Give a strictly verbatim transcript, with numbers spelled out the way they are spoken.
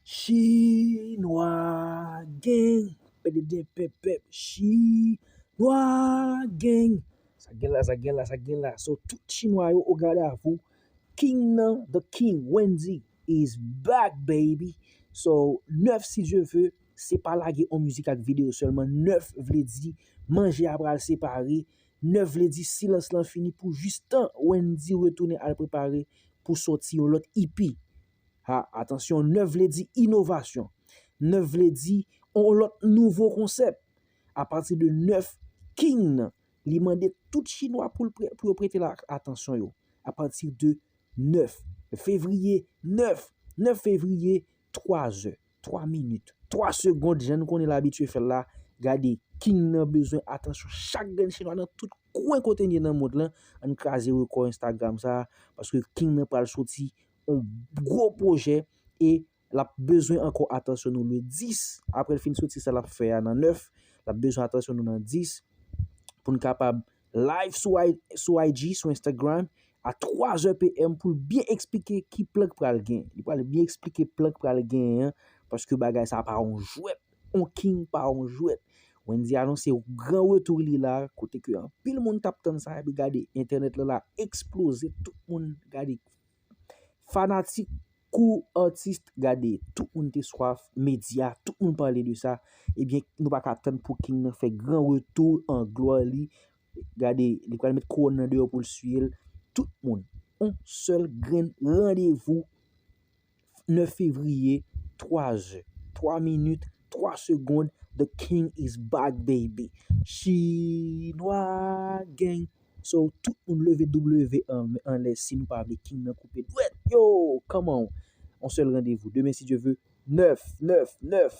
Chinwa Gang. Pèdeden pèp pèp. Chinwa Gang. Sa gen la, sa gen la, sa gen la. So, tout Chinwa yo, o gadavou. King nan, the King, Wendy, is back, baby. So, nèf, si Dye ve, se pa lage on mizik ak videyo sèlman. Nèf vle di manje a pral separe. Nèf vle di silans lan fini pou jis tan Wendy retounen al prepare pou sòti yon lòt E P. Ha, atansyon, nèf vle di inovasyon. Nèf vle di on lòt nouvo konsèp. Apati de nèf, King nan, li mande tout Chinwa pou l pre-, pou yo prete l atansyon yo. Apati de nèf fevriye, nèf, nèf fevriye, twa zè, twa minit, twa segond, jan nou konnen l abitye fè l la. Gade, King nan bezwen atansyon chak grenn Chinwa nan tout kwen kote n ye nan mond lan. Ann kraze rekò Instagram sa, paske King nan pral soti on gwo pwojè e l ap bezwen ankò atansyon nou le dis. Apre l fin soti sa l ap fè a nan nèf, l ap bezwen atansyon nou nan dis pou n kapab live sou, I- sou I G, sou Instagram, a twa zè P M pou l byen eksplike ki plan k pral gen. Li pral byen eksplike plan k pral genyen an, paske bagay sa pa yon jwèt. On King pa yon jwèt. Wendy anonse gran retou li la, kote ke anpil moun t ap tann sa, epi gade, entènèt lan la eksploze, tout moun gade. Fanatik kou atis, gade, tout moun te swaf, medya, tout moun pale de sa. Ebyen, nou pa ka tann pou King nan fè gran retou an glwa li. Gade, li pral met kouwòn nan deyò pou l siye l. Tout moun, on sèl grenn randevou, nèf fevriye, twa zè, twa minit, twa segond, the King is back, baby. Chinwa Gang. So, tout moun leve W an, anlè si nou pa vle King nan koupe dwèt. Yo, come on. On sèl randevou. Demen, si Dye ve, nèf, nèf, nèf.